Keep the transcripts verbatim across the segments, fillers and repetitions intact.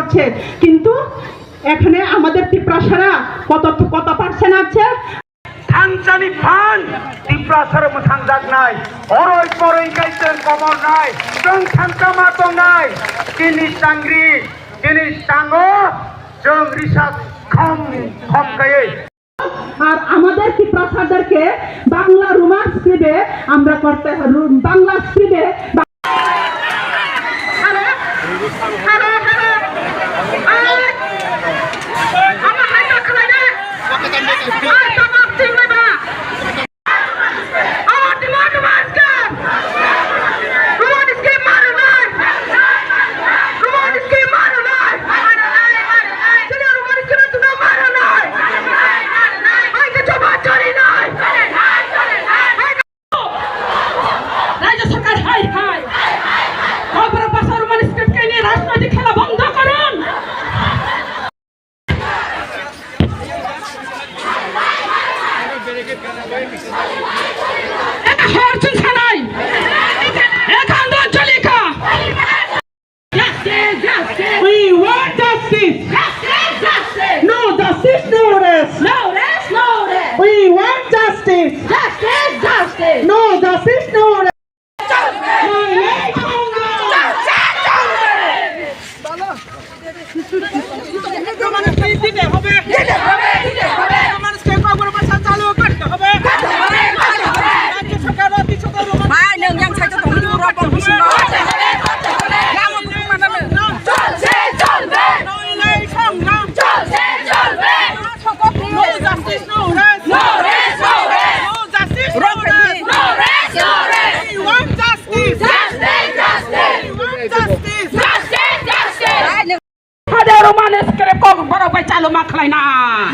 আছে, কিন্তু এখানে আমাদের তিপ্রাসারা কত, কত পার্সেন্ট আছে? Thangjani phan Tiprasaro mwthangjaknai, oroi poroi kaitor komornai, chwng thangkama tongnai, chini changri, chini chango, chwng risa khom khom kaiwi. আর আমাদের তিপ্রাসাদেরকে বাংলা রোমান স্ক্রিপ্টে আমরা করতে, রু-, বাংলা স্ক্রিপ্টে বা- হ্যালো? Hello, hello? এই, আমার হাইটা খুলে দে। এই, জবাব দিন না। আমার ডিমান্ড মাস্টার। রোমান স্ক্রিপ্ট মারো নাই। রোমান স্ক্রিপ্ট মারো নাই। ছেলে রোমান স্ক্রিপ্ট তুলে মারো নাই। এই যে জমা চুরি নাই। রাজ্য সরকার হাই হাই। কক্সবাজার ভাষা রোমান স্ক্রিপ্ট কে নিয়ে রাজনৈতিক খেলা বন্ধ করুন। এটা হওয়ার চিন্তা নাই। এটা আন্দোলন চলিকা। Justice, justice. We want justice. Justice, justice. No justice, no rest. No rest, no rest. We want justice. Justice, justice. No justice, no rest. Roman script দিতে হবে। দিতে হবে, দিতে হবে। রোমান স্ক্রিপ্ট কক্সবাজার ভাষা চালু করতে হবে। করতে হবে, করতে হবে। রাজ্য সরকার অতি সত্বর রোমান ভাই, nung yang sai to tong ni ro pon bisingo. Lama buku mana le? চলছে, চলবে। নইলে সংগ্রাম চলছে, চলবে। No justice, no rest. No rest, no rest. No justice, no rest. No rest, no rest. We want justice. Justice, justice. We want justice. Justice, justice. Hade Roman script kok borok bai chalo ma khlaina.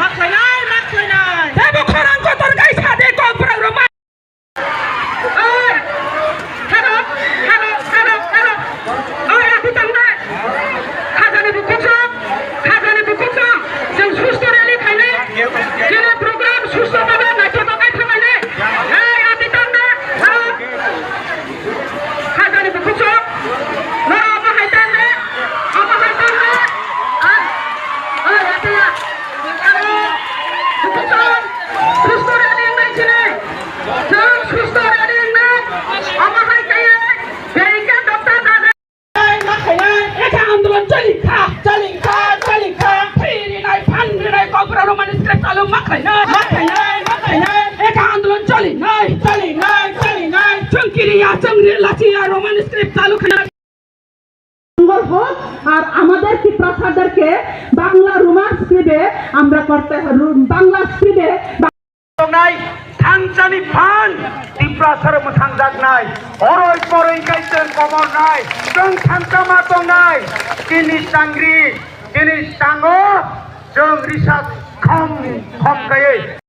Ma khlainai, ma khlainai. Tebo khorang kotor gai sade kok borok Roman. Oi, hello, hello, hello, hello. Oi, api tangna. Khajani bukhuk song, khajani bukhuk song. Jeng susto rally khainai. Jeng program susto baba naithotok khe thanglainai. Oi, api tangna. Hello. Khajani bukhuk song. Noro omo hai tang de. Omo hai tang de. Ai. Ai, ate ya. Hello. Bukhuk song. Susto rally wngnai chini. Chwng susto rally wngnai. Omo hai kaiye. Beika dokta dada. Ai, ma khainai. Ekha andolon chali kha. Chali kha, chali kha. Phirinai, phanrinai, kok borok Roman script chalo ma khlainai. Ma khlainai, ma khlainai. Ekha andolon chali nai. Chali nai, chali nai. Chwng kiriya, chwng ri lachiya, Roman script chalo khlainai. মঙ্গল হোক। আর আমাদের তিপ্রাসাদেরকে বাংলা রোমান স্ক্রিপ্টে আমরা করতে, রু-, বাংলা স্ক্রিপ্টে বা- Tongnai thangjani phan Tiprasaro mwthangjaknai, oroi poroi kaitor komornai, chwng thangkama tongnai, chini changri, chini chango, chwng risa khom khom kaiwi.